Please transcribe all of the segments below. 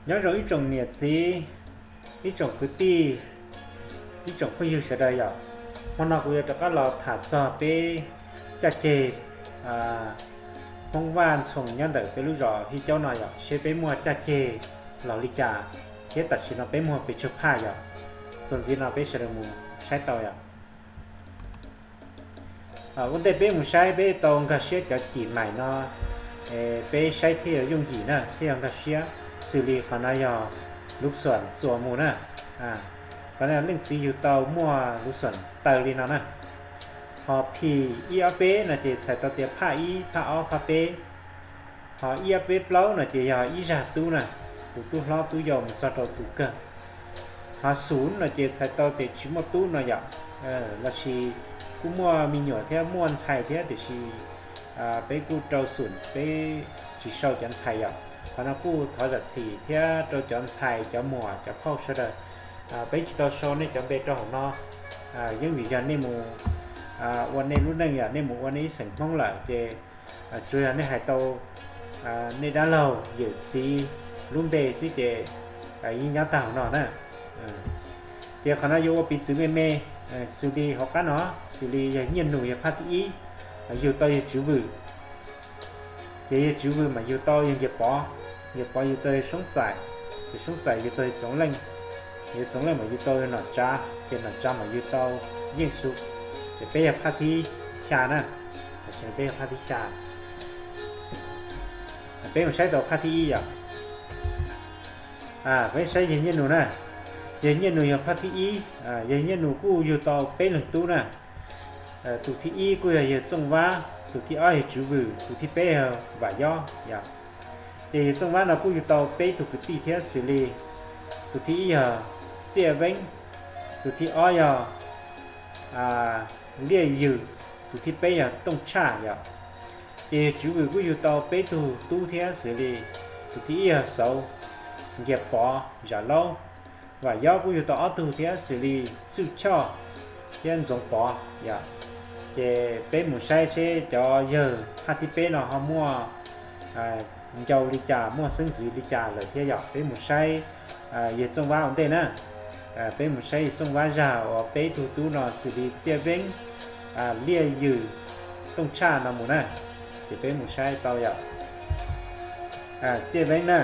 Nyob zoo ib tsoom niam txiv, ib tsoom kwv tij, ib tsoom phooj ywg sawv daws yom. Hmo no kuv yuav rov qab los tham txog peb caj ceg Hmoob Vaj Ntxhoo nyob ntawm peb lub zos Hib Caub no yom, seb peb muaj caj ceg los li cas thiab tam sim no peb muag pes tsawg phaj yom. Txuas ntxiv no peb sawv daws mus saib tau yom. Ua ntej peb mus saib peb tau nkag siab cov cim maim no, peb saib thiaj yuav yooj yim na thiaj yuav nkag siab. Xws li qhov no yog lub xuam txuas mus na, qhov no leej txiv yug tau muaj lub xuam taw li no na. Ho phim ib ob peb no ces txhais tau tias phaj ib phaj ob phaj peb. Ho ib ob peb plaub no ces yog ib zaj tub na, tus tub hlob tub yau mus txog rau tus kawg. Ho xum no ces txhais tau tias tsis muaj tub no yom, lossis kuj muaj me nyuam thiab muaj ntxhais thiab tiam sis peb kuj rau xum peb tsis sau cov ntxhais yom. Qhov no kuj thov zam txim thiab rau cov ntxhais cov muam cov phauj sawv daws, peb tsis tau sau nej cov npe rau hauv no. Yeej vim yog nej mus ua nej lub neej yom, nej mus ua nej ib xeem Hmoob lawm ces tsuas yog nej hais tau nej dab laug yawm txiv lub npe xwb ces yeej nyob tag hauv no na. Ces qhov no yuav ua piv txwv me me, xws li hauv qab no, xws li yog Nyiaj Nus yog phaj thib ib, yug tau yawg Tswv Vwm. Ces yawg Tswv Vwm mas yug tau yawg Nkias Pov, Nkias Pov yug tau yawg Soob Txais, yawg Soob Txais yug tau yawg Txoov Leej, yawg Txoov Leej mas yug tau yawg Nom Tsav, ces Nom Tsav mas yug tau Yeej Xu. Ces peb yog phaj thib xya na, tam sim no peb yog phaj thib xya. Peb mus saib tau phaj thib ib yom. Peb saib yawg Nyiaj Nus na, yawg Nyiaj Nus yog phaj thib ib, yawg Nyiaj Nus kuj yug tau peb leeg tub na. Tus thib ib kuj yog yawg Txooj Vab, tus thib ob yawg Tswv Vwm, tus thib peb yog Vam Yob yom. Ces yawg Txooj Vab no kuj yug tau peb tug kwv tij thiab xws li tus thib ib yog Txiaj Veeb, tus thib ob yog Liaj Ywm, tus thib peb yog Tooj Tshaj yom. Ces yawg Tswv Vwm kuj yug tau peb tug tub thiab xws li tus thib ib yog Xauv, Nkias Pov, Zam Laub. Vam Yob kuj yug tau ob tug thiab xws li Txwj Choj thiab Ntxoov Pov yom. Ces peb mus saib seb cov yawg phaj thib peb no ho muaj ncau li cas, muaj xeeb ntxwv li cas lawm thiab yom. Peb mus saib yawg Txooj Vab ua ntej na. Peb mus saib yawg Txooj Vab zag uas peb tug tub no xws li Txiaj Veeb, Liaj Ywm, Tooj Tshaj no mus na, ces peb mus saib tau yom. Txiaj Veeb na,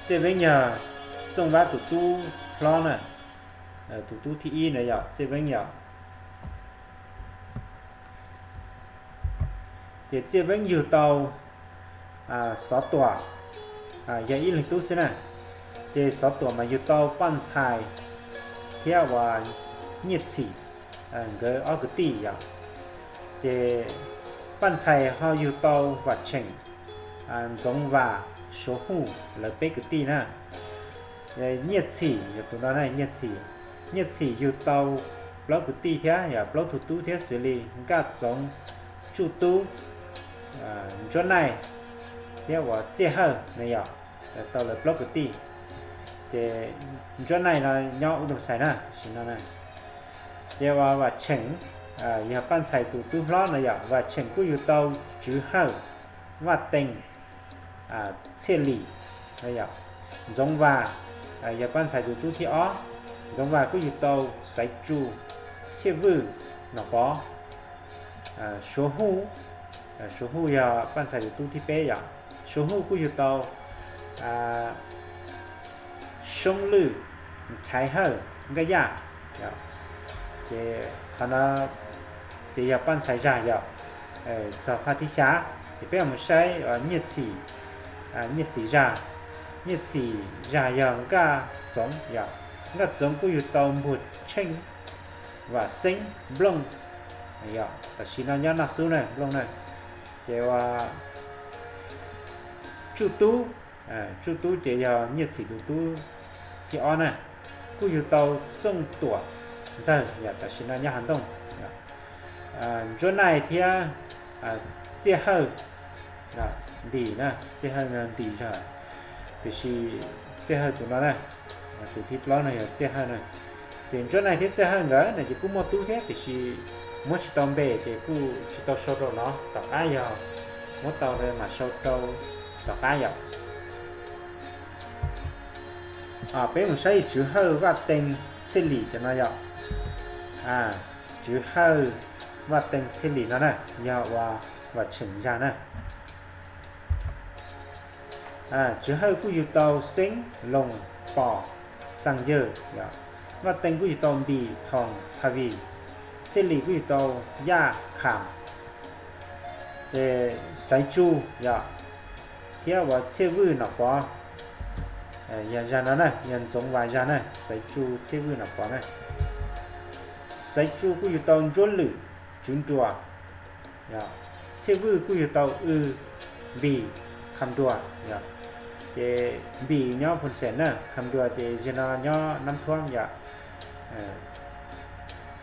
Txiaj Veeb yog Txooj Vab tus tub hlob na, tus tub thib ib na yom, Txiaj Veeb yom. Ces Txiaj Veeb yug tau Xov Tuam, yog ib leeg tub xwb na. Ces Xov Tuam mas yug tau Paj Ntxhais thiab uas Nyiaj Txhim, nkawd ob kwv tij yom. Ces Paj Ntxhais ho yug tau Vam Tsheem, Ntxoov Vas, Suav Huj lawv peb kwv tij na. Nyiaj Txhim yog tus no na, Nyiaj Txhim, Nyiaj Txhim yug tau plaub kwv tij thiab yog plaub tug tub thiab xws li Nkaj Txoov, Tsuj Tub, Ntsuab Naij thiab uas Txiaj Hawj na yom, tau lawv plaub kwv tij. Ces Ntsuab Naij no nyob Ub Doo Xais na, tam sim no na. Ces uas Vam Tsheem, yog Paj Ntxhais tus tub hlob no yom, Vam Tsheem kuj yug tau Tswv Hawj, Vaj Teej, Txhiaj Lim, Ntxoov Vas, yog Paj Ntxhais tus tub thib ob, Ntxoov Vas kuj yug tau Xaiv Tsu, Txhiaj Vwj, Nom Pov, Suav Huj, Suav Huj yog Paj Ntxhais tus tub thib peb yom, Suav Huj kuj yug tau Soob Lwj, Nchaiv Hawj, Nkaj Yaj. Ces qhov no ces yog Paj Ntxhais zag yom. Txog phaj thib xya, ces peb mus saib Nyiaj Txhim, Nyiaj Txhim zag, Nyiaj Txhim zag yog Nkaj Txoov yom. Nkaj Txoov kuj yug tau Npuag Tsheej, Vam Xeeb, Nplooj, tam sim no nyob Naj Xub na, Nplooj na. Ces uas Tsuj Tub, Tsuj Tub ces yog Nyiaj Txhim tus tub thib ob na, kuj yug tau Txooj Tuam Ntxawg yom, tam sim no nyob Hav Ntooj. Ntsuab Naij thiab Txiaj Hawj, Ntim na, Txiaj Hawj no Ntim zag, tiam sis Txiaj Hawj tus no na, tus thib plaub no yog Txiaj Hawj na. Ces Ntsuab Naij thiab Txiaj Hawj nkawd no ces kuj muaj tub thiab tiam sis muab tsis tau npe ces kuj tsis tau sau rau no, tom qab yog muab tau mam sau rau tom qab yom. Peb mus saib Tswv Hawj Vaj Tee Txhiaj Lim cov no yom. Tswv Hawj Vaj Tee Txhiaj Lim no na, yog uas Vam Tsheej zag na. Tswv Hawj kuj yug tau Xeeb Loos Pos Xaa Yawg, Vaj Tee kuj yug tau Npis Thoos Pha Vij, Txhiaj Lim kuj yug tau Yaj Kham, Xaiv Tsu yom, thiab uas Txhiaj Vwj Nom Pov, yog zag no na, yog Ntxoov Vas zag na, Xaiv Tsu Txhiaj Vwj Nom Pov na. Xaiv Tsu kuj yug tau Ntsuab Lwm Tswv Nruas, Txhiaj Vwj kuj yug tau W Npis Kham Nruas, ces Npis nyob Phoos Xees na, Kham Nruas ces zag no nyob Nab Thuab yom.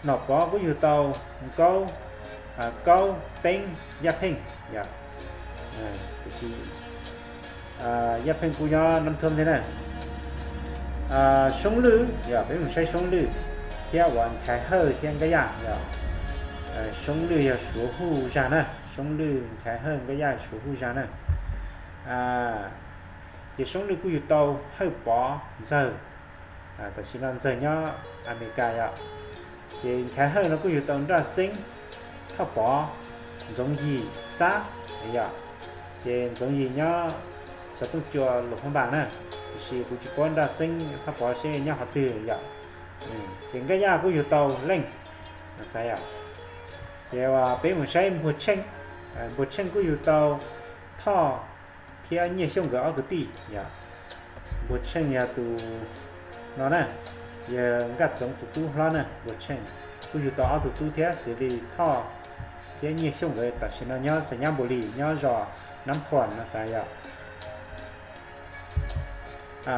Nom Pov kuj yug tau Nkaub, Kaub Teeb Yaj Pheej yom. Tiam sis Yaj Pheej kuj nyob Nab Thuab thiab na. Soob Lwj yog, peb mus saib Soob Lwj thiab uas Nchaiv Hawj thiab Nkaj Yaj yom. Soob Lwj yog Suav Huj zag na, Soob Lwj, Nchaiv Hawj, Nkaj Yaj, Suav Huj zag na. Ces Soob Lwj kuj yug tau Hawj Pov Ntxawg, tam sim no Ntxawg nyob Amelikas yom. Ces Nchaiv Hawj no kuj yug tau Nraj Xeeb, Thoj Pov, Ntxoov Yig Xab yom. Ces Ntxoov Yig nyob Xov Tooj Cua Luas Phab Npas na, tiam sis kuv tsis paub Nraj Xeeb Thoj Pov seb nyob qhov twg yom. Ces Nkaj Yaj kuj yug tau Leej, xav yom. Ces peb mus saib Npuag Tsheej, Npuag Tsheej kuj yug tau Thoj thiab Nyiaj Xyooj nkawd ob kwv tij yom. Npuag Tsheej yog tus no na, yog Nkaj Txoov tus tub hlob na, Npuag Tsheej kuj yug tau ob tug tub thiab, xws li Thoj thiab Nyiaj Xyooj nkawd tam sim no nyob Xais Nyab Npus Lis, nyob zos Nab Phuas no xav yom.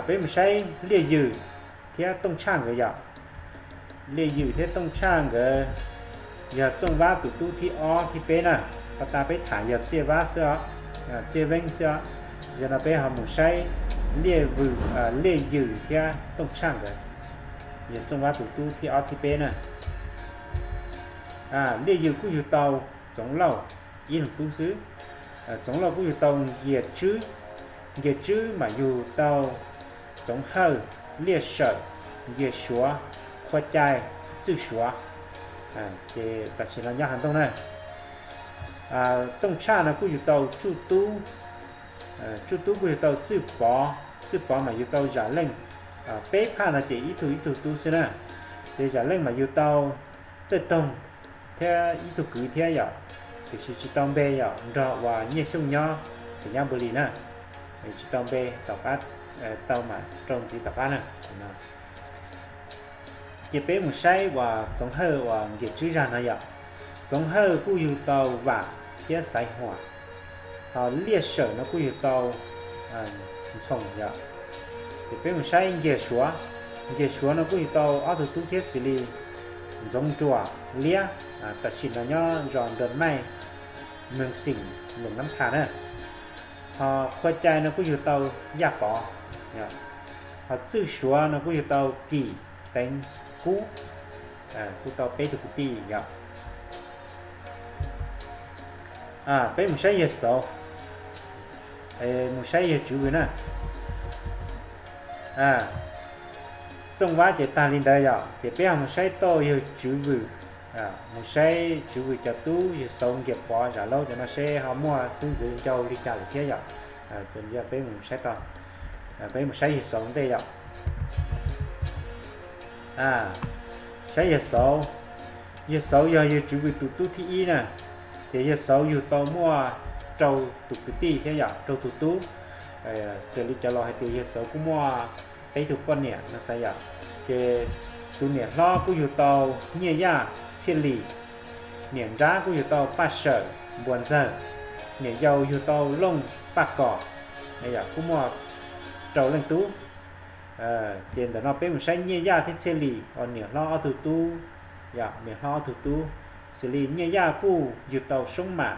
Peb mus saib Liaj Ywm thiab Tooj Tshaj nkawd yom. Liaj Ywm thiab Tooj Tshaj nkawd yog Txooj Vab tus tub thib ob thib peb na. Pab tas peb tham yog Txiaj Vab xwb os, Txiaj Veeb xwb os. Yog no peb ho mus saib Liaj Ywm thiab Tooj Tshaj nkawd, yog Txooj Vab tus tub thib ob thib peb na. Liaj Ywm kuj yug tau Txoov Lauj ib leeg tub xwb. Txoov Lauj kuj yug tau Nkias Tswb, Nkias Tswb mas yug tau Txoov Hawj, Liaj Sawm, Nkias Suav, Qhua Cai, Txwj Suav, ces tam sim no nyob Hav Ntooj na. Tooj Tshaj no kuj yug tau Tsuj Tub, Tsuj Tub kuj yug tau Txwj Pov, Txwj Pov mas yug tau Zam Leej. Peb phaj no ces ib tug ib tug tub xwb na. Ces Zam Leej mas yug tau Txawj Toog thiab ib tug kwv thiab yom, tiam sis tsis tau npe yom, nrog uas Nyiaj Xyooj nyob Xais Nyab Npus Lis na, tsis tau npe, tom qab tau mam rau ntxiv tom qab na. Ces peb mus saib uas Txoov Hawj uas Nkias Tswb zag no yom. Txoov Hawj kuj yug tau Vam thiab Xaiv Huam, ho Liaj Sawm no kuj yug tau Ntxhoo yom. Ces peb mus saib Nkias Suav, Nkias Suav no kuj yug tau ob tug tub thiab xws li Ntxoov Nruas Liab, tam sim no nyob zos Nrog Maij, Meeg Xeem, Loos Nab Thas na. Ho Qhua Cai no kuj yug tau Yaj Pov, ho Txwj Suav no kuj yug tau Kim Teev Kub, kuj tau peb tug kwv tij yom. Peb mus saib Yawg Xauv, mus saib Yawg Tswv Vwm na. Txooj Vab ces tag li ntawd yom, ces peb ho mus saib tau Yawg Tswv Vwm, mus saib Tswv Vwm cov tub Yawg Xauv, Nkias Pov, Zam Laub cov no seb ho muaj xeeb ntxwv ncau li cas lawm thiab yom. Peb mus saib tau, peb mus saib Yawg Xauv ntej yom. Saib Yawg Xauv, Yawg Xauv yog Yawg Tswv Vwm tus tub thib ib na, ces Yawg Xauv yug tau muaj rau tus kwv tij thiab yom, rau tus tub. Raws li cov laus hais tias Yawg Xauv kuj muaj peb tug poj niam no xav yom. Ces tus niam hlob kuj yug tau Nyiaj Yaj Txhiaj Lis, niam nrab kuj yug tau Paj Sawm Npuas Ntxawg, niam yau yug tau Looj Paj Kom, kuj muaj rau leej tub. Ces ntawm no peb mus saib Nyiaj Yaj thiab Txhiaj Lis uas niam hlob ob tug tub, niam hlob ob tug tub, xws li Nyiaj Yaj kuj yug tau Soob Mam,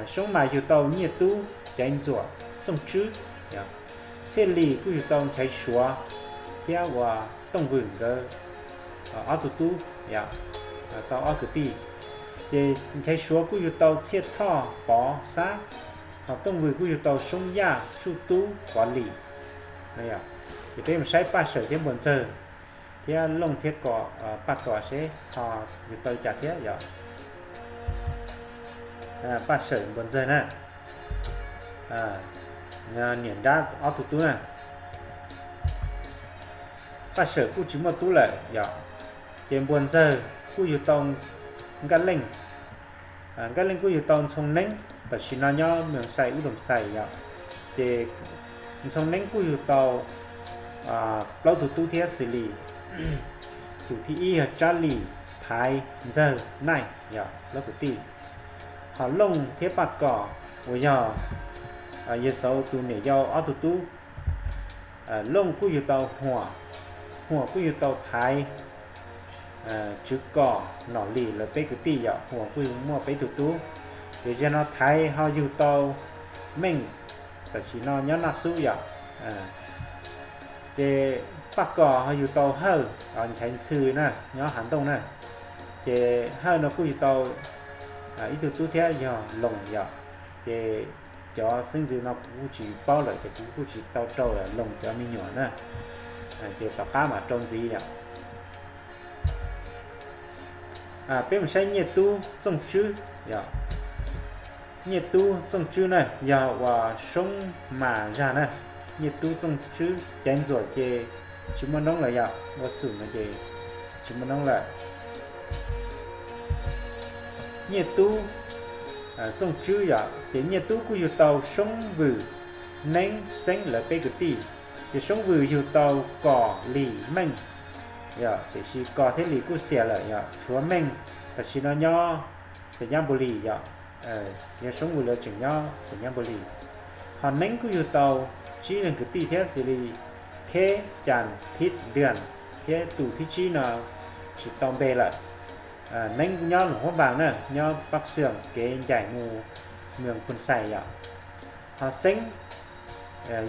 Soob Mam yug tau Nyiaj Tub, Caiv Ntxuam, Txooj Tswb, Txhiaj Lis kuj yug tau Nchaiv Suav thiab uas Tooj Vwm nkawd ob tug tub, tau ob kwv tij. Ces Nchaiv Suav kuj yug tau Txhiaj Thoj, Pov, Xab, ho Tooj Vwm kuj yug tau Soob Yaj, Tsuj Tub, Pov Lis. Ces peb mus saib Paj Sawm thiab Npua Ntxawg thiab Looj thiab Kos, Paj Kos seb ho yug tau li cas thiab yom. Paj Sawm Npua Ntxawg na, niam nrab ob tug tub na. Paj Sawm kuj tsis muaj tub lawm yom, ces Npua Ntxawg kuj yug tau Nkaj Leej. Nkaj Leej kuj yug tau Ntxhoo Neeb, tam sim no nyob Moos Xais, Ub Doos Xais yom. Ces Ntxhoo Neeb kuj yug tau plaub tug tub thiab xws li tus thib ib yog Tsab Lis, Thaiv, Ntxawg, Naij yom, plaub kwv tij. Ho Looj thiab Paj Kos uas yog Yawg Xauv tus niam yau ob tug tub, Looj kuj yug tau Huam, Huam kuj yug tau Thaiv, Tswv Kos, Nom Lis lawv peb kwv tij yom, Huam kuj yug muaj peb tug tub. Ces yog no Thaiv ho yug tau Meej, tam sim no nyob Naj Xub yom. Ces Paj Kos ho yug tau Hawj, Nchaiv Ntxhw na, nyob Hav Ntooj na. Ces Hawj no kuj yug tau ib tug tub thiab yog Loos yom. Ces cov xeeb ntxwv no kuv kuj tsis paub lawm ces kuv kuj tsis tau rau Loos cov me nyuam na. Ces tom qab mam rau ntxiv yom. Peb mus saib Nyiaj Tub Txooj Tswb yom. Nyiaj Tub Txooj Tswb na yog uas Soob Mas zag na. Nyiaj Tub Txooj Tswb Caiv Ntxuam ces tsis muaj noob lawm yom, ua xum no ces tsis muaj noob lawm. Nyiaj Tub Txooj Tswb yom, ces Nyiaj Tub kuj yug tau Soob Vwm, Neeb, Xeeb lawv peb kwv tij. Ces Soob Vwm yug tau Kos, Lis, Meej yom, tiam sis Kos thiab Lis kuj xiam lawm yom, tshuav Meej tam sim no nyob Xais Nyab Npus Lis yom. Yog Soob Vwm lawv tseem nyob Xais Nyab Npus Lis. Ho Neeb kuj yug tau tsib leeg kwv tij thiab xws li Kheb, Cas, Thib, Dwm thiab tus thib tsib no tsis tau npe lawm. Neeb nyob Luam Huab Npas na, nyob Paj Xwm kev ncaim mus Moos Phoo Xais yom. Ho Xeeb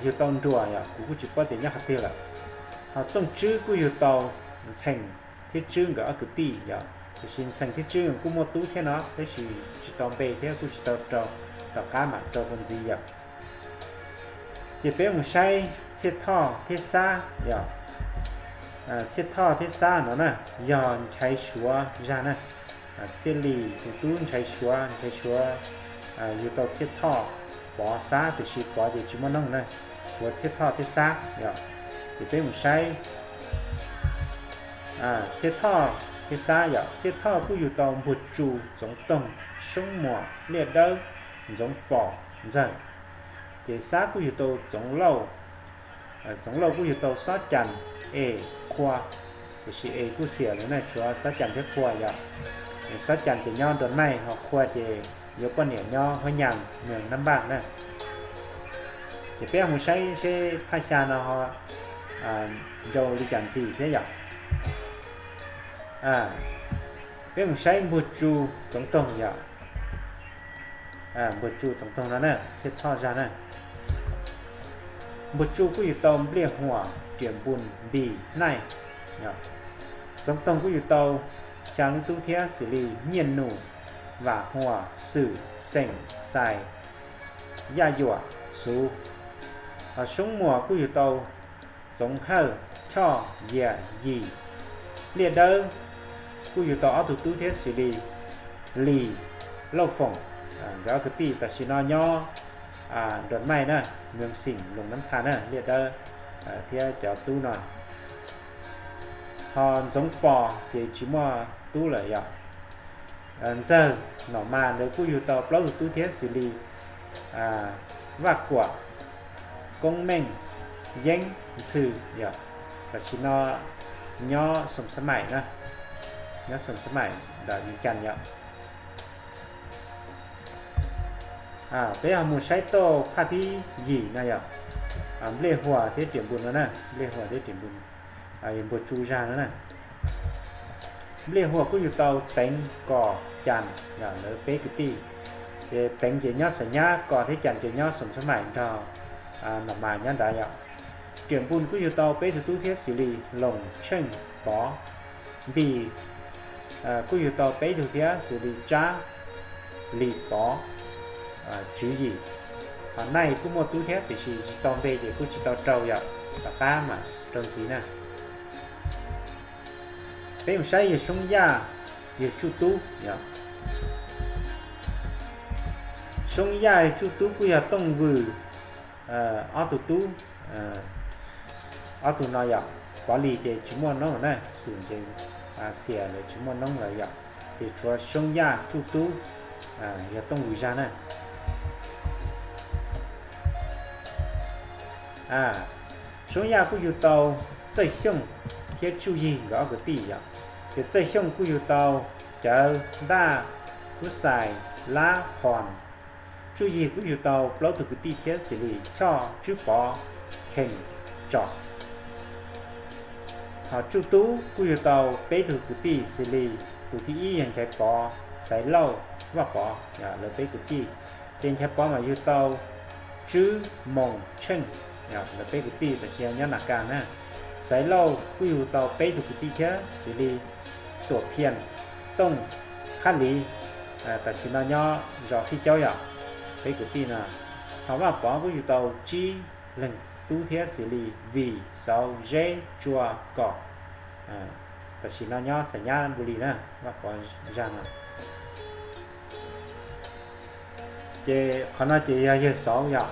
yug tau Nruas yom, kuv kuj tsis paub tias nyob qhov twg lawm. Ho Txooj Tswb kuj yug tau Ntxhee thiab Tswb nkawd ob kwv tij yom. Tiam sis Ntxhee thiab Tswb kuj muaj tub thiab no, tab sis tsis tau npe thiab kuj tsis tau rau, tom qab mam rau rau ntxiv yom. Ces peb mus saib Txhiaj Thoj thiab Xab yom. Txhiaj Thoj thiab Xab no na yog Nchaiv Suav zag na. Txhiaj Lis tus tub Nchaiv Suav, Nchaiv Suav yug tau Txhiaj Thoj, Pov, Xab, tiam sis Pov ces tsis muaj noob na. Suav, Txhiaj Thoj thiab Xab yom. Ces peb mus saib Txhiaj Thoj thiab Xab yom. Txhiaj Thoj kuj yug tau Npuag Tsu, Txoov Toog, Soob Muas, Liaj Dawb, Ntxoov Pom, Ntxawg. Ces Xab kuj yug tau Txoov Lauj, Txoov Lauj kuj yug tau Xob Cas, Es, Qhua. Tiam sis Es kuj xiam lawm na, tshuav Xob Cas thiab Qhua yom. Xob Cas ces nyob Nruas Naij, ho Qhua ces yuav poj niam nyob Huab Nyas, Moos Nab Npaj na. Ces peb mus saib seb phaj xya no ho nrau li cas ntxiv thiab yom. Peb mus saib Npuag Tsu, Txoov Toog yom. Npuag Tsu, Txoov Toog no na, Txhiaj Thoj zag na. Npuag Tsu kuj yug tau Npliaj Huam, Riam Npus, Npis, Naij. Txoov Toog kuj yug tau xya lub tub thiab xws li Nyiaj Nus, Vam Huas, Xwm, Xeem, Xais, Yaj Yuam, Xuv. Ho Soob Muas kuj yug tau Txoov Hawj, Choj, Yias, Yim. Liaj Dawb kuj yug tau ob tug tub thiab xws li Lis, Lauj Foom, nkawd ob kwv tij tam sim no nyob Nruas Naij na, Moos Xim, Loos Nab Tha na, Liaj Dawb thiab cov tub no. Ho Ntxoov Pos ces tsis muaj tub lawm yom. Ntxawg, Nom Mas ntawd kuj yug tau plaub tug tub thiab xws li Vaj Kuam, Koob Meej, Yeeb, Ntxhw yom. Tam sim no nyob Xoom Xab Maim na, nyob Xoom Xab Maim nram Vias Cas yom. Peb ho mus saib tau phaj thib yim no yom. Npliaj Huas thiab Riam Npus no na, Npliaj Huas thiab Riam Npus, Npuag Tsu zag no na. Npliaj Huas kuj yug tau Teev, Kos, Cas, lawv peb kwv tij. Ces Teev ces nyob Xais Nyab, Kos thiab Cas ces nyob Xoom Xab Maim nrog Nom Mas nyob nrad yom. Riam Npus kuj yug tau peb tug tub thiab xws li Loos, Tsheej, Pov. Npis kuj yug tau peb tug thiab xws li Tsab, Lis, Pov, Tswv Yim. Ho Naij kuj muaj tub thiab tiam sis tsis tau npe ces kuj tsis tau rau yom. tom qab mas rau ntxiv na. Peb mus saib yawg Soob Yaj, yawg Tsuj Tub yom. Soob Yaj yawg Tsuj Tub kuj yog Tooj Vwm ob tug tub, ob tug no yom. Pov Lis ces tsis muaj noob na, Xum ces xiam lawm tsis muaj noob lawm yom. Ces tshuav Soob Yaj Tsuj Tub yog Tooj Vwm zaj na. Soob Yaj kuj yug tau Txawj Xyooj thiab Tsuj Yig nkawd ob kwv tij yom. Ces Txawj Xyooj kuj yug tau Cawv, Ntaj, Kub Xais, Lab, Phom. Tsuj Yig kuj yug tau plaub tug kwv tij thiab xws li Choj, Tswb Pov, Khees, Tsom. Ho Tsuj Tub kuj yug tau peb tug kwv tij xws li tus thib ib yog Nchaiv Pov, Xaiv Lauj, Vaj Pov, lawv peb kwv tij. Ces Nchaiv Pov mas yug tau Tswb, Moos, Tsheej, lawv peb kwv tij, tam sim no nyob Nas Kas na. Xaiv Lauj kuj yug tau peb tug kwv tij thiab xws li Tuam Phias, Tooj, Qhab Lis, tam sim no nyob zos Khib Caub yom, peb kwv tij no. Ho Vaj Pov kuj yug tau tsib leeg tub thiab xws li Vim, Xauv, Zeb, Tsua, Kom, tam sim no nyob Xais Nyab Npus Lis na, Vaj Pov zaj no. Ces qhov no ces yog yawg Xauv yom.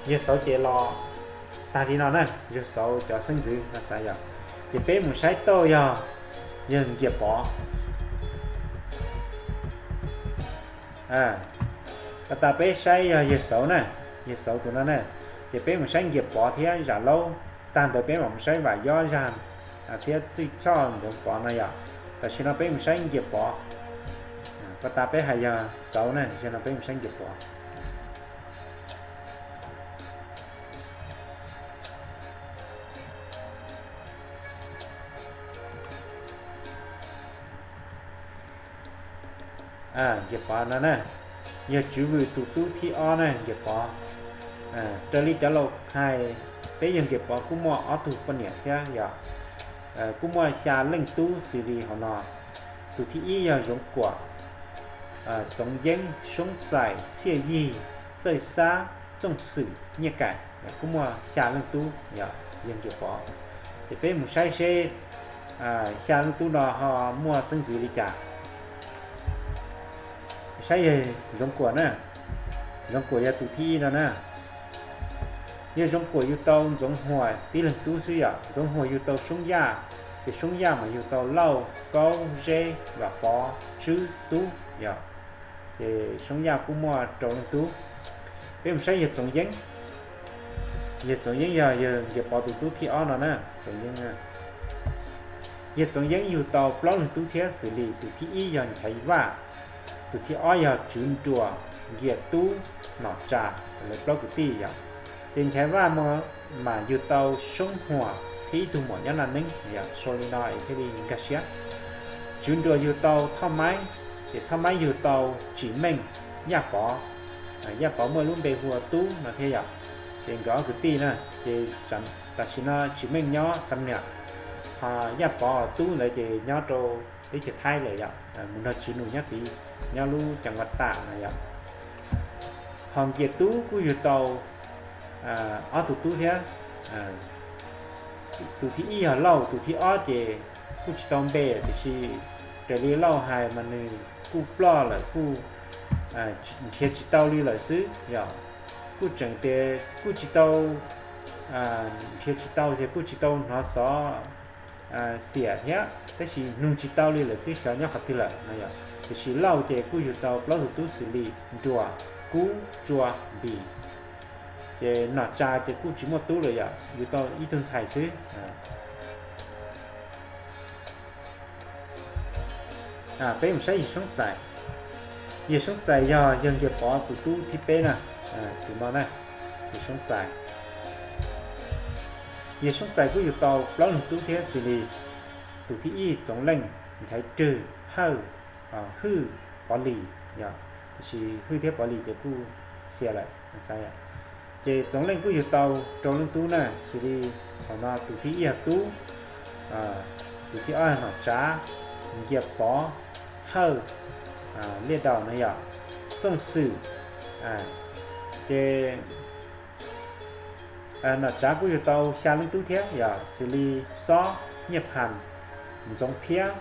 Yawg Xauv ces los tag li no na, yawg Xauv cov xeeb ntxwv no xav yom. Ces peb mus saib tauj yog yawg Nkias Pov. Pas tas peb saib yog yawg Xauv na, yawg Xauv tus no na. Ces peb mus saib Nkias Pov thiab Zam Laub, tag ntawd peb mam mus saib Vam Yob zaj thiab Txwj Choj Ntxoov Pov no yom. Tam sim no peb mus saib Nkias Pov. Pas tas peb hais yog Xauv na, tam sim no peb mus saib Nkias Pov. Nkias Pov no na, yog Tswv Vwm tus tub thib ob na Nkias Pov. Raws li cov laus hais, peb yawg Nkias Pov kuj muaj ob tug poj niam thiab yom. Kuj muaj xya leej tub xws li hauv no. Tus thib ib yog Zoov Kuam, Txoov Yeeb, Soob Txais, Txhiaj Yig, Txawj Xab, Txooj Xwm, Nyiaj Kaim, kuj muaj xya leej tub yog yawg Nkias Pov. Ces peb mus saib seb xya leej tub no ho muaj xeeb ntxwv li cas. Saib yawg Zoov Kuam na, Zoov Kuam yog tus thib ib no na. Yawg Zoov Kuam yug tau Ntxoov Huas tib leeg tub xwb yom. Ntxoov Huas yug tau Soob Yaj, ces Soob Yaj mas yug tau Lauj, Kaub, Zeb, Vam Pov, Tswb, Tub yom. Ces Soob Yaj kuj muaj rau leej tub. Peb mus saib yawg Txoov Yeeb. Yawg Txoov Yeeb yog yawg Nkias Pov tus tub thib ob no na, Txoov Yeeb. Yawg Txoov Yeeb yug tau plaub leeg tub thiab xws li tus thib ib yog Nchaiv Vaj, tus thib ob yog Tswv Nruas, Nkias Tub, Nom Tsa, lawv plaub kwv tij yom. Ces Nchaiv Vaj mas yug tau Soob Huas thiab ib tug muam nyob Naj Neeb yom, sau li no es thiaj li nkag siab. Tswv Nruas yug tau Thoj Maib, ces Thoj Maib yug tau Tsim Meej, Yaj Pov. Yaj Pov muaj lub npe hu ua Tub no thiab yom. Ces nkawd ob kwv tij na, ces tam sim no Tsim Meej nyob Xam Niam, ho Yaj Pov Tub ntawd ces nyob rau teb chaws Thaib lawm yom, mus nrog Tswv Nus nyob tid, nyob lub Ceev Vaj Tam no yom. Ho Nkias Tub kuj yug tau ob tug tub thiab. Tus thib ib yog Lauj, tus thib ob ces kuj tsis tau npe, tiam sis raws li Lauj hais mas nws kuj ploj lawm, kuj nrhiav tsis tau li lawm xwb yom. Kuj tseem tias kuj tsis tau nrhiav tsis tau, ces kuj tsis tau hnov xov xiam thiab, tab sis nug tsis tau li lawm xwb, xyov nyob qhov twg lawm no yom. Tiam sis Lauj ces kuj yug tau plaub tug tub xws li Nruas, Kub, Tsua, Npis. Ces Nom Tsa ces kuj tsis muaj tub lawm yom, yug tau ib tug ntxhais xwb. Peb mus saib yawg Soob Txais. Yawg Soob Txais yog yawg Nkias Pov tus tub thib peb na, tus no na, yawg Soob Txais. Yawg Soob Txais kuj yug tau plaub leeg tub thiab xws li tus thib ib Txoov Leej, Nchaiv Rwg, Hawj, Hwj, Pov Lis yom. Tiam sis Hwj thiab Pov Lis ces kuj xiam lawm. Ces Txoov Leej kuj yug tau rau leej tub na, xws li thaum no tus thib ib yog Tub, tus thib ob yog Nom Tsav, Nkias Pov, Hawj, Liaj Daus no yom, Txooj Xwm. Ces Nom Tsav kuj yug tau xya leej tub thiab yog xws li Xob, Nyiaj Phas, Ntxoov Phiab,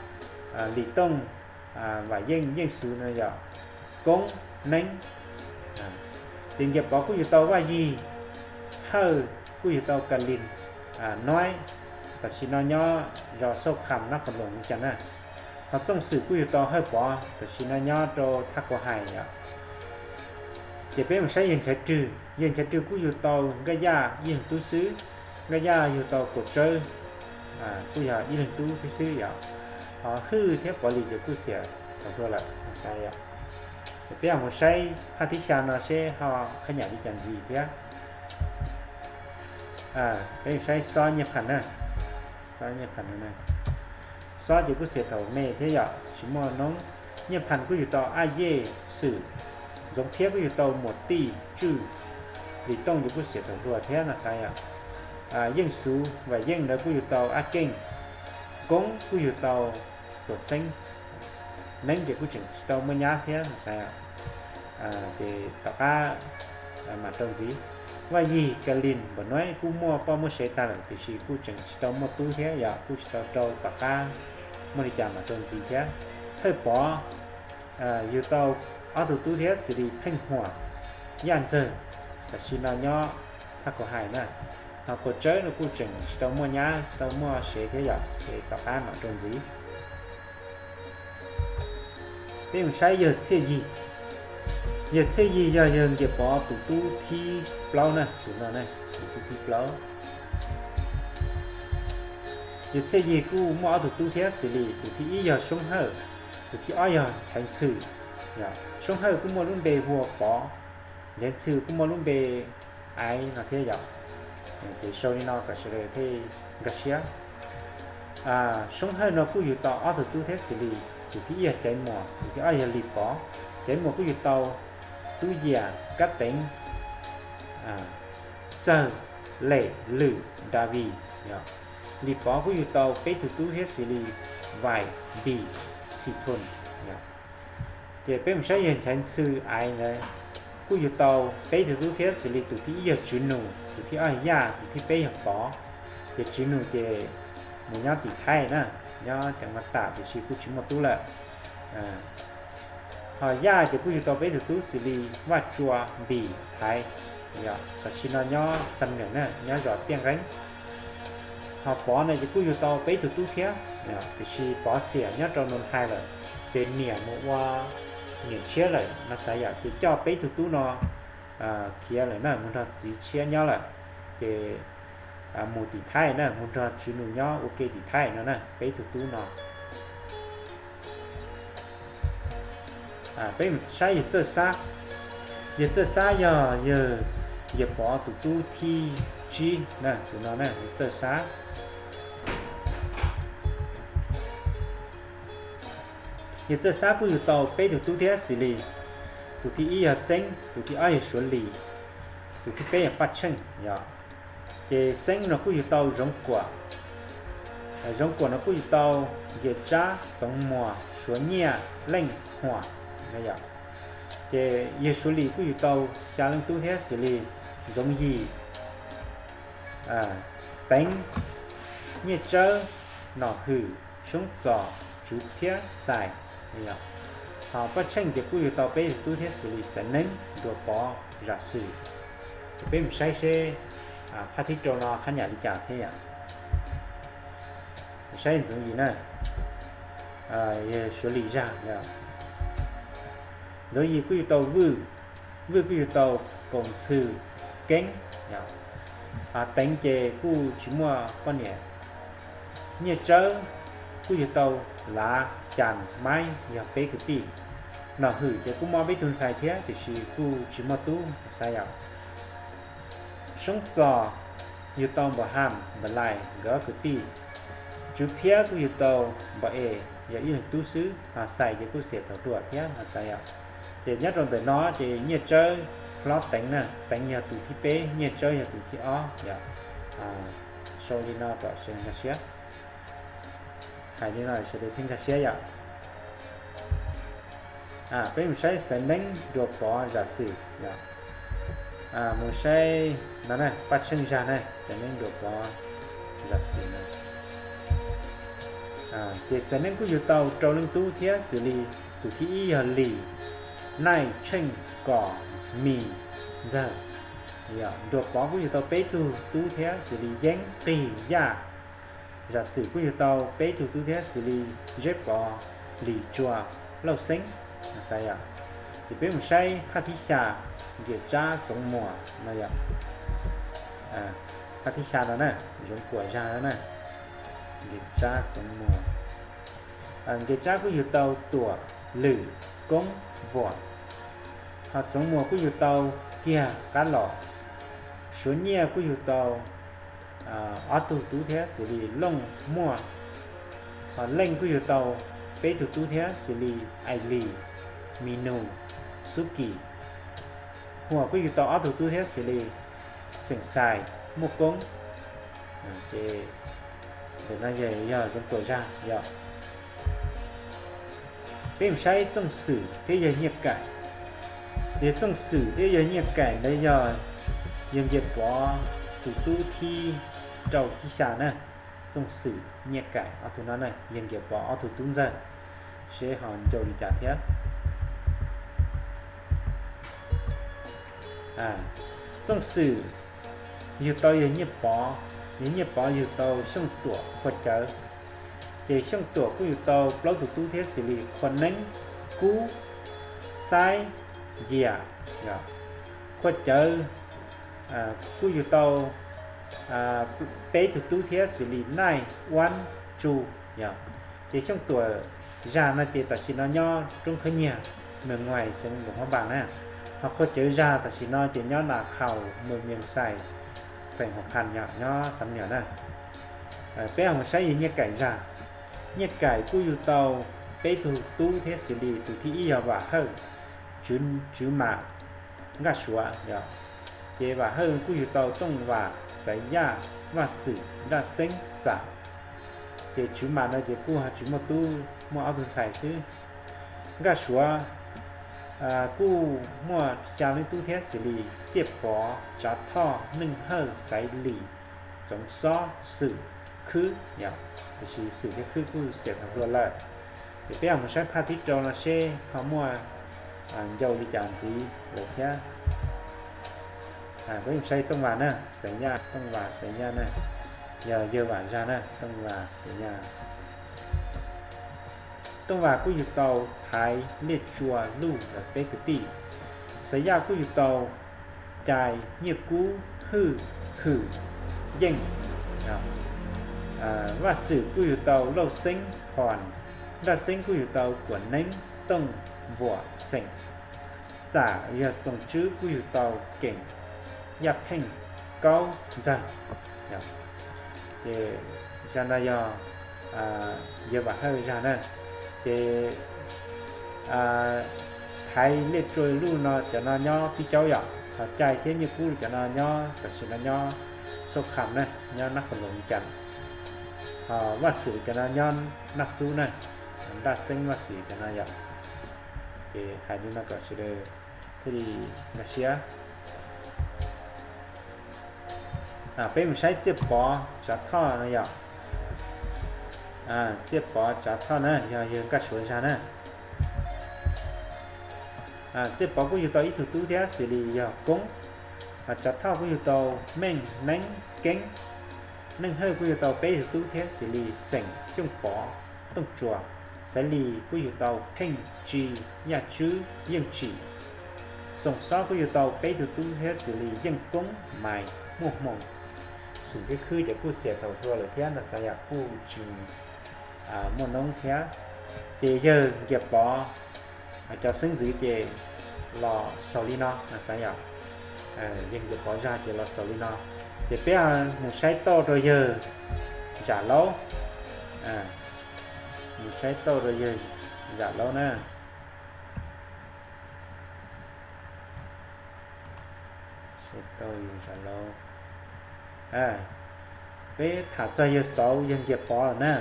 Lis Tooj, Vam Yeej, Yeej Xus no yog Koob, Neeb. Ces Nkias Pov kuj yug tau Vaj Yig, Hawj kuj yug tau Kas Lis, Nuaib, tam sim no nyob zos Xauj Kham Nab Qhoos Loos li cas na. Ho Txooj Xwm kuj yug tau Hawj Pov, tam sim no nyob rau Thaj Kau Hais yom. Ces peb mus saib yawg Nchaiv Rwg, yawg Nchaiv Rwg kuj yug tau Nkaj Yaj ib leeg tub xwb. Nkaj Yaj yug tau Kuam Tsawb, kuj yog ib leeg tub thiab xwb yom. Ho Hwj thiab Pov Lis ces kuj xiam tau hlua lawm. Peb mus saib phaj thib xya no seb ho qhab nyam li cas ntxiv thiab. Peb mus saib Xob Nyiaj Phas na. Xob Nyiaj Phas no, Xob ces kuj xiam thaum me thiab yom, tsis muaj noob. Nyiaj Phas kuj yug tau Aj Yej, Xwm, Ntxoov Phiab kuj yug tau Muam Tij, Tswj, Lis Tooj ces kuj xiam thaum hluas thiab no xav yom. Yeej Xus, Vam Yeej ntawd kuj yug tau Aj Keej, Koob kuj yug tau Tuam Xeeb, Neeb ces kuj tseem tsis tau muaj nyab thiab no xav. Ces tom qab mam rau ntxiv. Vaj Yig, Kas Lis, Npam Nuaib kuj muaj poj muaj sev tag lawm tiam sis kuj tseem tsis tau muaj tub thiab yom, kuj tsis tau rau tom qab muaj li cas mam rau ntxiv thiab. Hawj Pov yug tau ob tug tub thiab xws li Pheej Huam, Yaj Ntxawg, tam sim no nyob Thaj Kau Hais na. Ho Kuam Tsawb no kuj tseem tsis tau muaj nyab tsis tau muaj sev thiab yom, ces tom qab mam rau ntxiv. Peb mus saib yawg Txhiaj Yig. Yawg Txhiaj Yig yog yawg Nkias Pov tus tub thib plaub na, tus no na, tus tub thib plaub. Yawg Txhiaj Yig kuj muaj ob tug tub thiab xws li tus thib ib yog Soob Hawj, tus thib ob yog Nchaiv Ntxhw. Soob Hawj kuj muaj lub npe hu ua Pov, Nchaiv Ntxhw kuj muaj lub npe Aiv no thiab yom. Ces sau li no kom sawv daws thiaj nkag siab. Soob Hawj no kuj yug tau ob tug tub thiab xws li tus thib ib yog Caiv Muas, tus thib ob yog Lis Pov. Caiv Muas kuj yug tau Tub Yias, Kab Teev, Txawg, Lem, Lwm, Davis. Lis Pov kuj yug tau peb tug tub thiab xws li Vais, Npis, Xis Thus. Ces peb mus saib yawg Nchaiv Ntxhw Aiv ntawd kuj yug tau peb tug tub thiab xws li tus thib ib yog Tswv Nus, tus thib ob yog Yaj, tus thib peb yog Pov. Ces Tswv Nus ces mus nyob tim Thaib na, nyob ceev mas tam tiam sis kuj tsis muaj tub lawm. Ho Yaj ces kuj yug tau peb tug tub xws li Vaj Tsua, Npis, Thaiv, tam sim no nyob Xam Nuam na, nyob zos Tiaj Nqeeb. Ho Pov no ces kuj yug tau peb tug tub thiab, tiam sis Pov xiam nyob rau Nus Hais lawm, ces niam mus ua niam tshiab lawm no xav yom, ces coj peb tug tub no khiav lawm na, mus nrog txiv tshiab nyob lawm. Ces mus tim Thaib na, mus nrog Tswv Nus nyob ua ke tim Thaib no na, peb tug tub no. Peb mus saib yawg Txawj Xab. Yawg Txawj Xab yog yawg Nkias Pov tus tub thib tsib na, tus no na, yawg Txawj Xab. Yawg Txawj Xab kuj yug tau peb tug tub thiab xws li tus thib ib yog Xeeb, tus thib ob yog Suav Lis, tus thib peb yog Paj Tsheej yom. Ces Xeeb no kuj yug tau Zoov Kuam, Zoov Kuam no kuj yug tau Nkias Tsab, Txoov Muas, Suav Nyiaj, Leej Huam no yom. Ces yawg Suav Lis kuj yug tau xya leej tub thiab xws li Ntxoov Yis, Teev, Nyiaj Tsawb, Nom Hwm, Soob Txos, Tswv Phiab, Xais. Ho Paj Tsheej ces kuj yug tau peb tug tub thiab xws li Xaiv Neeb, Nruas Pov, Zam Xwm. Ces peb mus saib seb phaj thib rau no qhab nyam li cas thiab yom. Saib Ntxoov Yis na, Suav Lis zag. Ntxoov Yis kuj yug tau Vwj, Vwj kuj yug tau Kaus Ntxhw, Keeb. Teev ces kuj tsis muaj poj niam. Nyiaj Tsawb kuj yug tau Lav, Cas, Maib yog peb kwv tij. Nom Hwm ces kuj muaj peb tug ntxhais thiab tiam sis kuj tsis muaj tub xav yom. Soob Txos yug tau Npam Ham, Npam Lais nkawd ob kwv tij. Tswv Phiab kuj yug tau Npam Es yog ib leeg tub xwb, ho Xais ces kuj xiam thaum hluas thiab no xav yom. Ces nyob rau ntawm no ces Nyiaj Tsawb hlob Teev na, Teev yog tus thib peb, Nyiaj Tsawb yog tus thib ob yom. Sau li no kom sawv daws nkag siab, hais li no sawv daws thiaj nkag siab yom. Peb mus saib Xaiv Neeb, Nruas Pov, Zam Xwm yom. Mus saib no na, Paj Tsheej zag na, Xaiv Neeb Nruas Pov zam xwm no. Ces Xaiv Neeb kuj yug tau rau leej tub thiab xws li tus thib ib yog Lis, Naij, Tsheej, Kom, Mis, Ntxawg. Nruas Pov kuj yug tau peb tug tub thiab xws li Yeeb, Qig, Yaj. Zam xwm kuj yug tau peb tug tub thiab xws li Zeb Pov, Lis Tsua, Lauj Xeeb. Xav yom, ces peb mus saib phaj thib xya, Nkias Tsab, Txoov Muas no yom. Phaj thib xya no na, Zoov Kuam zag no na, Nkias Tsab, Txoov Muas. Nkias Tsab kuj yug tau Tuam, Lwm, Koob, Vuam. Ho Txoov Muas kuj yug tau kiag Qab Los. Suav Nyiaj kuj yug tau ob tug tub thiab xws li Looj, Muaj. Ho Leej kuj yug tau peb tug tub thiab xws li Ais Lis, Mis Nus, Xub Kim. Huas kuj yug tau ob tug tub thiab xws li Xeem Xais, Muaj Koob. Ces ntawm no yog Zoov Kuam zag yom. Peb mus saib Txooj Xwm thiab yawg Nyiaj Kaim. Yawg Txooj Xwm thiab yawg Nyiaj Kaim ntawd yog yawg Nkias Pov tus tub thib rau thib xya na. Txooj Xwm, Nyiaj Kaim ob tug no na, yawg Nkias Pov ob tug tub ntxawg, seb ho ncau li cas thiab. Txooj Xwm yug tau yawg Nyiaj Pov, yawg Nyiaj Pov yug tau Xyooj Tuam, Qhua Cawv. Ces Xyooj Tuam kuj yug tau plaub tug tub thiab xws li Qhua Neeb, Kub, Xaib, Yias. Qhua Cawv kuj yug tau peb tug tub thiab xws li Naij, Uab, Tsu. Ces Xyooj Tuam zag no ces tam sim no nyob roob Khawb Nyiag, Mes Nguais, xeev Luas Phab Npas na. Ho Qhua Cawv zag tam sim no ces nyob Nas Khaus, Mes Mias Xais, feem Huas Phas, nyob Xam Nyuam na. Peb ho mus saib yawg Nyiaj Kaim zag. Nyiaj Kaim kuj yug tau peb tug tub thiab xws li tus thib ib yog Vam Hawj, Tswv Mam, Nkaj Suav yom. Ces Vam Hawj kuj yug tau Tooj Vam, Xaiv Yaj, Vaj Xwm, Nraj Xeeb, Txam. Ces Tswv Mam no ces kuj ho tsis muaj tub, muaj ob tug ntxhais xwb. Nkaj Suav kuj muaj xya leej tub thiab xws li Txiaj Pov, Tsav Thoj, Neej Hawj, Xaiv Lis, Txoov Xob, Xwm, Khwb yom. Tiam sis Xwm thiab Khwb kuj xiam tau hlua lawm. Ces peb ho mus saib phaj thib rau no seb ho muaj ncau li cas ntxiv lawm thiab. Peb mus saib Tooj Vam na, Xaiv Yaj, Tooj Vam Xaiv Yaj na, yog yawg Vam zag na, Tooj Vam Xaiv Yaj. Tooj Vam kuj yug tau Thaiv, Liaj Tsua, Luj, peb kwv tij. Xaiv Yaj kuj yug tau Cai, Nyiaj Kub, Hwj, Hwm, Yeej. Vaj Xwm kuj yug tau Lauj Xeeb, Phom. Nraj Xeeb kuj yug tau Kuam Neeb, Tooj, Npuam, Xeem. Txam yog Txoos Tswb kuj yug tau Keem, Yaj Pheej, Kaub, Ntxawg. Ces zag no yog yawg Vam Hawj zag na. Ces Thaiv, Liaj Tsua, Luj no cov no nyob Pib Caub yom, ho Cai thiab Nyiaj Kub cov no nyob tam sim no nyob Xauj Kham na, nyob Nab Qhoos Loos Cas. Ho Vaj Xwm cov no nyob Naj Xub na, Nraj Xeeb, Vaj Xwm cov no yom. Ces hais li no kom sawv daws thiaj li nkag siab. Peb mus saib Txiaj Pov Tsav Thoj no yom. Txiaj Pov Tsav Thoj na yog yawg Nkaj Suav zag na. Txiaj Pov kuj yug tau ib tug tub thiab xws li yog Koob. Tsav Thoj kuj yug tau Meej, Neeb, Keeb. Neej Hawj kuj yug tau peb tug tub thiab xws li Xeem, Xyooj Pov, Tooj Tsuas. Xaiv Lis kuj yug tau Pheej, Tsi, Yaj Tswb, Yeej Tsim. Txoos Xob kuj yug tau peb tug tub thiab xws li Yeej Koob, Maiv, Muaj Hmoo. Xwm thiab Khwb ces kuj xiam thaum hlua lawm thiab no xav yam kuj tsis muaj noob thiab. Ces yawg Nkias Pov cov xeeb ntxwv ces los xaus li no xav yam. Yawg Nkias Pov zag ces los xaus li no. Ces peb mus saib tauj rau yawg Zam Laub. Mus saib tauj rau yawg Zam Laub na. Saib tauj yawg Zam Laub. Peb tham txog yawg Xauv yawg Nkias Pov lawm na,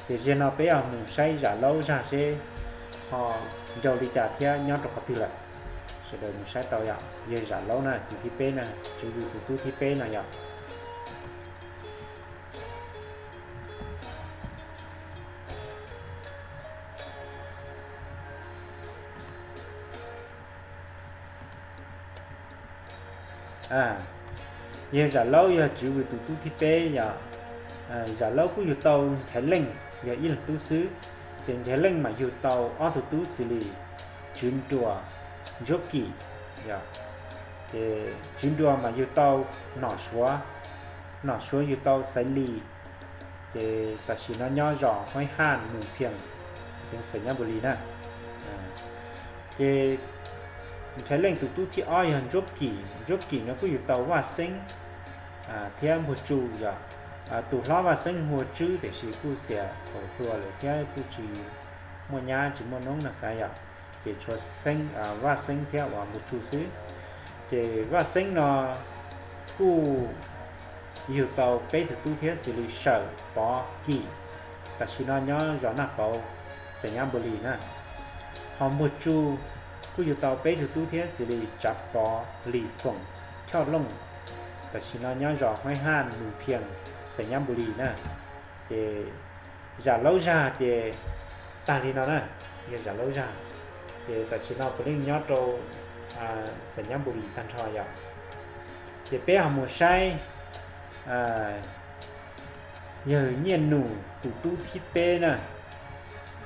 ces zaum no peb ho mus saib Zam Laub zag seb ho ncau li cas thiab nyob rau qhov twg lawm. Sawv daws mus saib tau yom, yawg Zam Laub na, tus thib peb na, Tswv Vwm tus tub thib peb no yom. Yawg Zam Laub yog Tswv Vwm tus tub thib peb yom. Zam Laub kuj yug tau Nchaiv Leej yog ib leeg tub xwb, ces Nchaiv Leej mas yug tau ob tug tub xws li Tswv Nruas, Ntsuab Kim yom. Ces Tswv Nruas mas yug tau Nom Suav, Nom Suav yug tau Xaiv Lis, ces tam sim no nyob zos Huaib Haj, Moos Phias, xeev Xais Nyab Npus Lis na. Ces Nchaiv Leej tus tub thib ob yog Ntsuab Kim, Ntsuab Kim no kuj yug tau Vaj Xeeb thiab Npuag Tsu yom. Tus hlob Vaj Xeeb hu ua Tswb tiam sis kuj xiam thaum hluas lawm thiab kuj tsis muaj nyab tsis muaj noob no xav yom. Ces tshuav Vaj Xeeb thiab uas Npuag Tsu xwb. Ces Vaj Xeeb no kuj yug tau peb tug tub thiab xws li Sawm, Pov, Kim, tam sim no nyob zos Naj Pauv, xeev Nyab Npus Lis na. Ho Npuag Tsu kuj yug tau peb tug tub thiab xws li Tsav Pov, Lis Foom, Choj Looj, tam sim no nyob zos Huaib Haj, Moos Phias, xeev Nyab Npus Lis na. Ces Zam Laub zag ces tag li no na, yog Zam Laub zag. Ces tam sim no puav leej nyob rau xeev Nyab Npus Lis tag nrho yom. Ces peb ho mus saib yawg Nyiaj Nus tus tub thib peb na.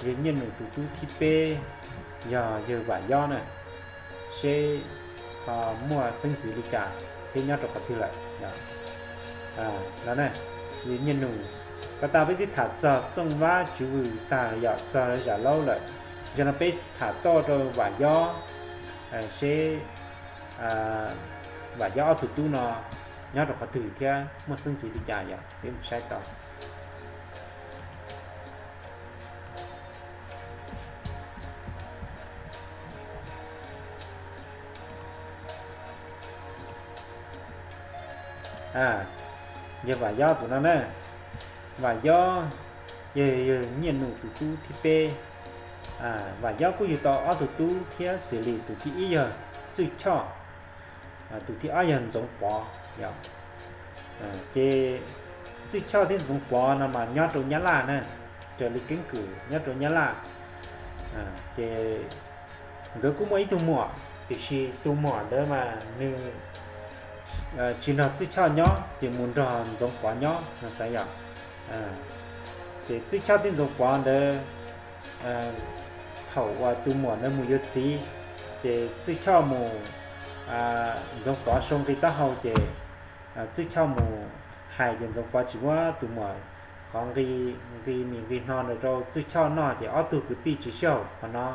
Yawg Nyiaj Nus tus tub thib peb yog yawg Vam Yob na, seb ho muaj xeeb ntxwv li cas thiab nyob rau qhov twg lawm. No, yawg Nyiaj Nus, ko tas peb twb tham txog Txooj Vab Tswv Vwm tag yom, txog Zam Laub lawm. Zaum no peb tham tuaj rau Vam Yob, seb Vam Yob ob tug tub no nyob rau qhov twg thiab muaj xeeb ntxwv li cas yom, peb mus saib tau. Yawg Vam Yob tus no na, Vam Yob yog yawg Nyiaj Nus tus tub thib peb. Vam Yob kuj yug tau ob tug tub thiab xws li tus thib ib yog Txwj Choj, tus thib ob yog Ntxoov Pov. Ces Txwj Choj thiab Ntxoov Pov no mas nyob rau Nyab Laj na, raws li keeb kwm nyob rau Nyab Laj. Ces nkawd kuj muaj ib tug muam, tiam sis tus muam ntawd mas nws tsis nrog Txwj Choj nyob ces mus nrog Ntxoov Pov nyob no xav yom. Ces Txwj Choj thiab Ntxoov Pov ntawd, thaum uas tus muam ntawd mus yuav txiv, ces Txwj Choj mus, Ntxoov Pov sau nqi taub hau ces Txwj Choj mus hais ces Ntxoov Pov tsis muab tus muam qhov nqi, nqi mis nqi hno ntawd rau Txwj Choj noj ces ob tug kwv tij tsis sib haum qhov no.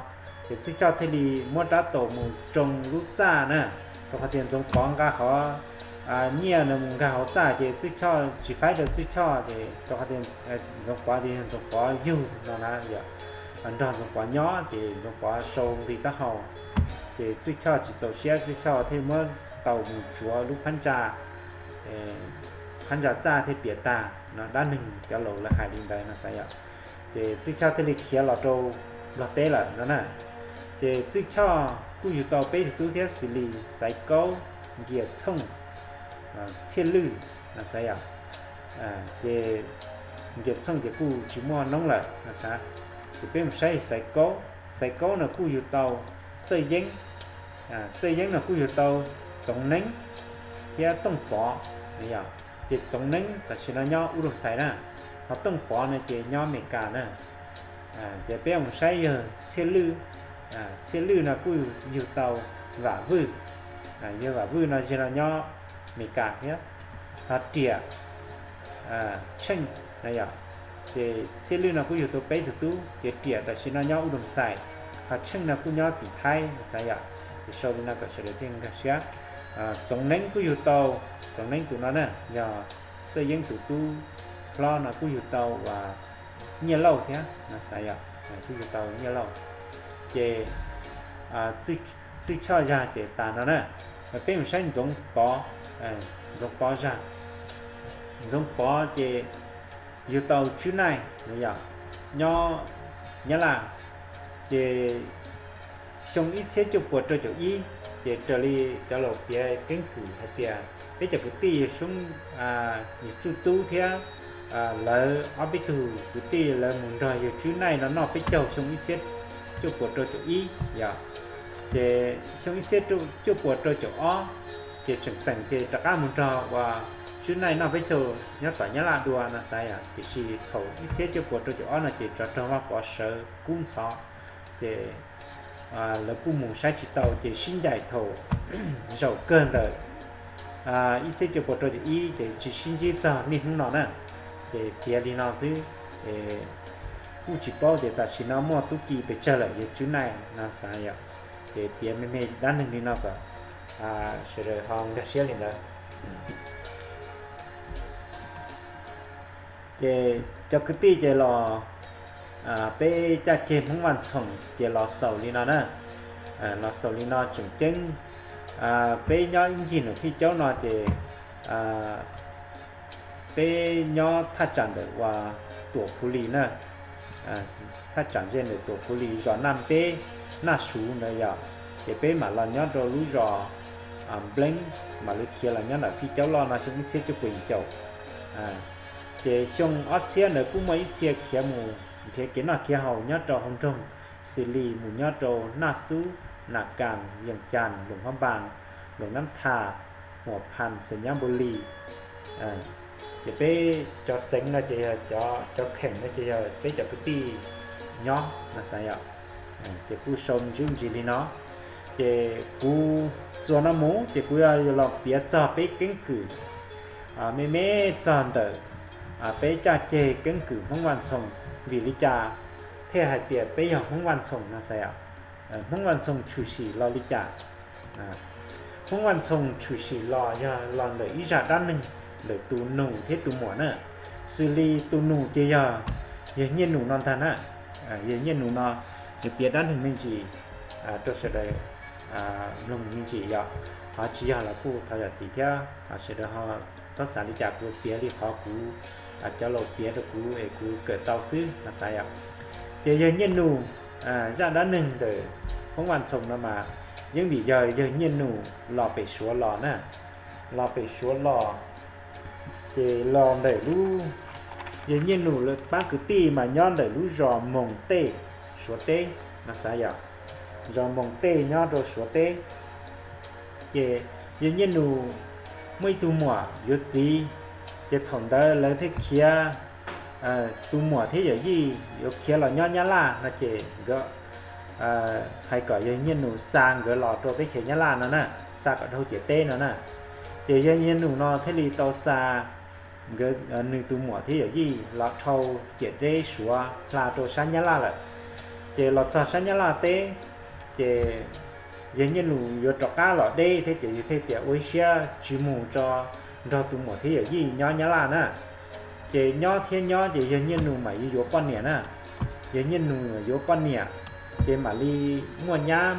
Ces Txwj Choj thiaj li muab rab taus mus tsoo lub txaj na, rau qhov tias Ntxoov Pov nqa qhov nyiaj ntawd mus nkag hauv txaj ces Txwj Choj tsis faib rau Txwj Choj ces rau qhov tias Ntxoov Pov tias yog Ntxoov Pov yug no na yom, nrog Ntxoov Pov nyob ces Ntxoov Pov sau nqi taub hau, ces Txwj Choj tsis txaus siab, Txwj Choj thiaj muab taus mus tsuav lub phab ntsa, phab ntsa txaj thiaj piam tag no, dab neeg cov laus lawv hais li ntawd no xav yom. Ces Txwj Choj thiaj li khiav los rau Nplog teb lawm no na. Ces Txwj Choj kuj yug tau peb tug tub thiab xws li Xaiv Kaub, Nkias Txhooj, Txhiaj Lwj no xav yom. Ces Nkias Txhooj ces kuj tsis muaj noob lawm no xav. Ces peb mus saib Xaiv Kaub, Xaiv Kaub no kuj yug tau Txawj Yeeb, Txawj Yeeb no kuj yug tau Txoov Neeb thiab Tooj Pov no yom. Ces Txoov Neeb tam sim no nyob Ub Loos Xais na, ho Tooj Pov no ces nyob Amelikas na. Ces peb mus saib yawg Txhiaj Lwj, Txhiaj Lwj no kuj yug tau Vam Vwj, yawg Vam Vwj no zaum no nyob Amelikas thiab, ho Riam, Tsheej no yom. Ces Txhiaj Lwj no kuj yug tau peb tug tub, ces Riam tam sim no nyob Ub Loos Xais, ho Tsheej no kuj nyob tim Thaib no xav yom. Ces sau li no kom sawv daws thiaj nkag siab. Txoov Neeb kuj yug tau, Txoov Neeb tus no na yog Txawj Yeeb tus tub hlob no kuj yug tau uas Nyiaj Lauj thiab no xav yom, kuj yug tau Nyiaj Lauj. Ces Txwj Choj zag ces tas no na. Peb mus saib Ntxoov Pov, Ntxoov Pov zag. Ntxoov Pov ces yug tau Tswb Naij no yom, nyob Nyab Laj. Ces xyoo ib txhiab cuaj puas rau caum ib, Ces raws li cov laus piav keeb kwm hais tias peb cov kwv tij yawg Xyoob, yawg Tsuj Tub thiab lawv ob peb tug kwv tij lawv mus nrog yawg Tswb Naij no noj peb caug xyoo ib txhiab cuaj puas rau caum ib yom. Ces xyoo ib txhiab cuaj puas rau caum ob, ces tseem teem ces rov qab mus nrog uas Tswb Naij noj peb caug nyob tom Nyab Laj dua no xav yom. Tiam sis thaum ib txhiab cuaj puas rau caum ob no ces tsov rog Vaj Pov sawv kub ntxhov, ces lawv kuj mus saib tsis tau ces sib ncaim thaum zaum kawg ntawm ib txhiab cuaj puas rau caum ib ces tsis sib ntsib txog niaj hnub no na. Ces piav li no xwb, kuj tsis paub tias tam sim no muaj tub ki pes tsawg lawm yawg Tswb Naij no xav yom. Ces piav me me dab neeg li no kom sawv daws ho nkag siab li ntawd. Ces cov kwv tij ces los, peb caj ceg Hmoob Vaj Ntxhoos ces los xaus li no na. Los xaus li no tseem ceeb. Peb nyob ib ncig ntawm Fij Caub no ces peb nyob thaj tsam ntawm uas Tuam Phuv Lis na, thaj tsam ze ntawm Tuam Phuv Lis zos Naj Npeb, Naj Suv ntawd yom. Ces peb mam los nyob rau lub zos Npleeb, mam li khiav los nyob ntawm Fij Caub Loj no xyoo ib txhiab cuaj puas yim caum. Ces xyoo ob txhiab ntawd kuj muaj ib txhia khiav mus nrhiav kev noj kev haus nyob rau hauv nroog, xws li mus nyob rau Naj Xub, Nas Kas, Yees Cas, Loos Hab Npas, Loos Nab Thas, Huam Phas, Xeem Nyab Npus Lis. Ces peb cov xeev no ces yog, cov kheem no ces yog peb cov kwv tij nyob no xav yom. Ces kuj sau me ntsis ntsis li no. Ces kuv txuas no mus ces kuv yuav los piav txog peb keeb kwm me me txog ntawm peb caj ceg keeb kwm Hmoob Vaj Ntxhoos, vim li cas thiaj hais tias peb yog Hmoob Vaj Ntxhoos no xav yom. Hmoob Vaj Ntxhoos tshwm sim los li cas? Hmoob Vaj Ntxhoos tshwm sim los yog los ntawm ib zaj dab neeg ntawm tus nus thiab tus muam na. Xws li tus nus ces yog yawg Nyiaj Nus no ntag na. Yawg Nyiaj Nus no nws piav dab neeg me ntsis rau sawv daws mloog me ntsis yom. Ho tsis yog los kuj thov zam txim thiab, ho sawv daws ho txhob xav li cas, kuv piav li qhov kuv, cov laus piav rau kuv es kuv kawm tau xwb no xav yom. Ces yawg Nyiaj Nus, zaj dab neeg ntawm Hmoob Vaj Ntxhoos no mas yeej vim yog yawg Nyiaj Nus los pem Suav los na, los pem Suav los, ces los ntawm lub, yawg Nyiaj Nus pab kwv tij mas nyob ntawm lub zos Moos Tej, Suav teb no xav yom. Zos Moos Tej nyob rau Suav teb. Ces yawg Nyiaj Nus muaj ib tug muam yuav txiv, ces thaum ntawd lawv thiaj khiav, tus muam thiab yawm yij yuav khiav los nyob Nyab Laj no ces nkawd hais kom yawg Nyiaj Nus xa nkawd los rau teb chaws Nyab Laj no na, xa kom dhau ciam teb no na. Ces yawg Nyiaj Nus no thiaj li tau xa nkawd, nws tus muam thiab yawm yij los dhau ciam teb Suav hla rau sab Nyab Laj lawm. Ces los txog sab Nyab Laj teb, ces yawg Nyiaj Nus yuav rov qab los deb thiab ces yawg thiaj tias ua ib siab tsis mus tso, nrog tus muam thiab yawm yij nyob Nyab Laj na. Ces nyob thiab nyob ces yawg Nyiaj Nus mam yuav yuav poj niam na. Yawg Nyiaj Nus yuav poj niam, ces mam li muaj nyab,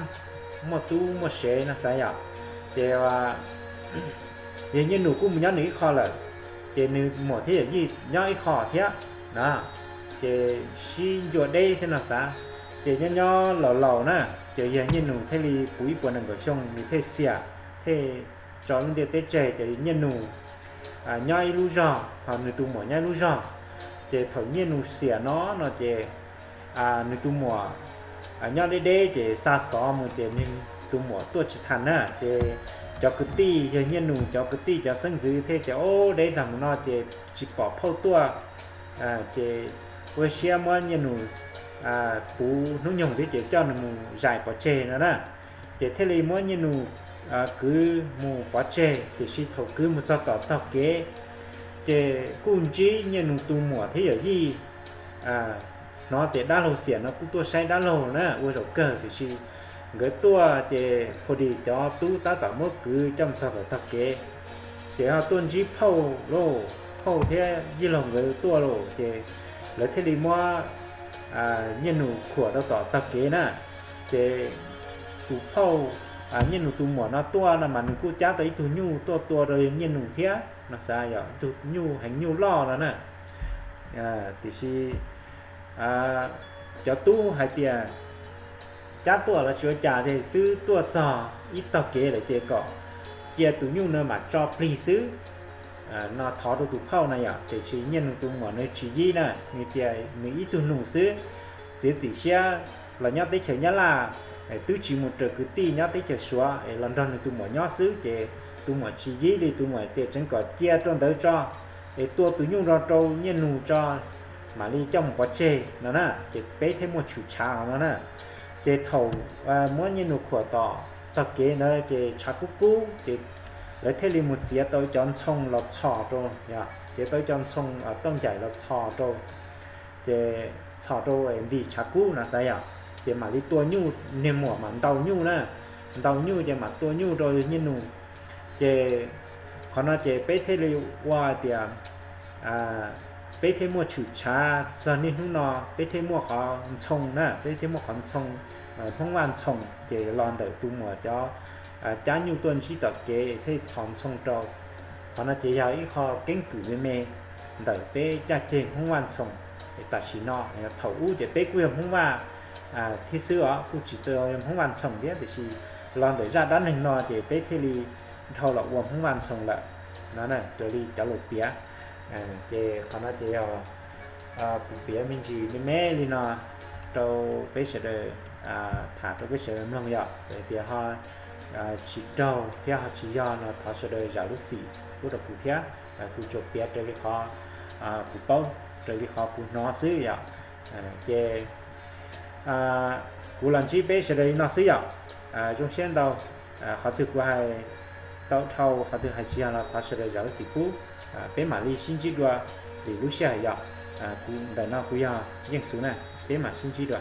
muaj tub muaj sev no xav yom. Ces yawg Nyiaj Nus kuj mus nyob nws ib qho lawm, ces nws muam thiab yawm yij nyob ib qho thiab na. Ces sib ncua deb thiab no xav. Ces nyob nyob laus laus na, ces yawg Nyiaj Nus thiaj li puv ib puas nees nkaum xyoo nws thiaj xiam, thiaj tso lub ntiaj teb tseg, ces Nyiaj Nus nyob ib lub zog ho nws tus muam nyob ib lub zog. Ces thaum Nyiaj Nus xiam no no ces nws tus muam nyob deb deb ces xa xov mus ces nws tus muam tuaj tsis tau na. Ces cov kwv tij, yawg Nyiaj Nus cov kwv tij cov xeeb ntxwv thiaj tias, Ob, deb tag mus no ces tsis pom phauj tuaj, ces ua siab muab Nyiaj Nus puv hnub nyoog thiab ces coj nws mus zais pov tseg no na. Ces thiaj li muab Nyiaj Nus kwv mus pov tseg, tiam sis thaum kwv mus txog tom tog kev, ces kuj ntsib Nyiaj Nus tus muam thiab yawm yij hnov tias dab laug xiam no kuj tuaj saib dab laug na ua zaum kawg, tiam sis nkawd tuaj ces phu dis cov tub tab tom muab kwv coj mus txog tom tog kev, ces ho tuaj ntsib phauj lauj, phauj thiab yij laug nkawd tuaj lauj, ces lawv thiaj li muab Nyiaj Nus khuam rau tom tog kev na. Ces tus phauj, Nyiaj Nus tus muam no tuaj no mas nws kuj cab tau ib tug nyuj tuaj tua rau yawg Nyiaj Nus thiab no xav yog ib tug nyuj heev nyuj loj no na. Tiam sis cov tub hais tias cab tuaj los tsis ua cas, ces twb tuaj txog ib tog kev lawm ces kom cia tus nyuj no mam tso plig xwb no thov rau tus phauj na yom. Tiam sis Nyiaj Nus tus muam nws tsis yib na, nws tias nws ib tug nus xwb, txiav txim siab los nyob teb chaws Nyab Laj, twb tsis mus raws kwv tij nyob teb chaws Suav es los nrog nws tus muam nyob xwb, ces tus muam tsis yib li, tus muam tias tseev kom cia rau ntawd tso, es tua tus nyuj no rau Nyiaj Nus tso, mam li coj mus pov tseg no na, ces peb thiaj muaj tshwm tshav no na. Ces thaum muab Nyiaj Nus khuam tom tog kev ntawd ces tshav kub kub, ces lawv thiaj li mus txiav tau cov ntxhoo los txhos rau, txiav tau cov ntxhoo tauj ncaim los txhos rau, ces txhos rau ntim tshav kub no xav yom, ces mam li tua nyuj, niag muam mam ntaus nyuj na, ntaus nyuj ces mam tua nyuj rau Nyiaj Nus. Ces qhov no ces peb thiaj li ua tias peb thiaj muaj tshwm tshav txog niaj hnub no, peb thiaj muaj qhov ntxhoo na, peb thiaj muaj qhov ntxhoo Hmoob Vaj Ntxhoo, ces los ntawm tus muam cov cab nyuj tuaj ntsib tom kev thiaj txhos ntxhoo rau. Qhov no ces yog ib qho keeb kwm me me ntawm peb caj ceg Hmoob Vaj Ntxhoo tam sim no. Thaum ub ces peb kuj yog Hmoob Vaj thiab xwb os, kuj tsis tau yog Hmoob Vaj Ntxhoo thiab, tiam sis los ntawm zaj dab neeg no ces peb thiaj li dhau los ua Hmoob Vaj Ntxhoo lawm no, raws li cov lus piav. Ces qhov no ces yog kuv piav me ntsis me me li no rau peb sawv daws, tham rau peb sawv daws mloog yom. Txawm tias ho tsis raug thiab ho tsis yog no thov sawv daws zam lub txim pub rau kuv thiab. Kuv tsuas piav raws li qhov kuv paub, raws li qhov kuv hnov xwb yom. Ces kuv los ntsib peb sawv daws li no xwb yom. Zoo siab ntau, qhov twg kuv hais tau dhau, qhov twg hais tsis yog los thov sawv daws zam lub txim pub. Peb mam li sib ntsib dua lwm lub sij hawm yom. Kuv ntawm no kuv yog Yeej Xus na, peb mam sib ntsib dua.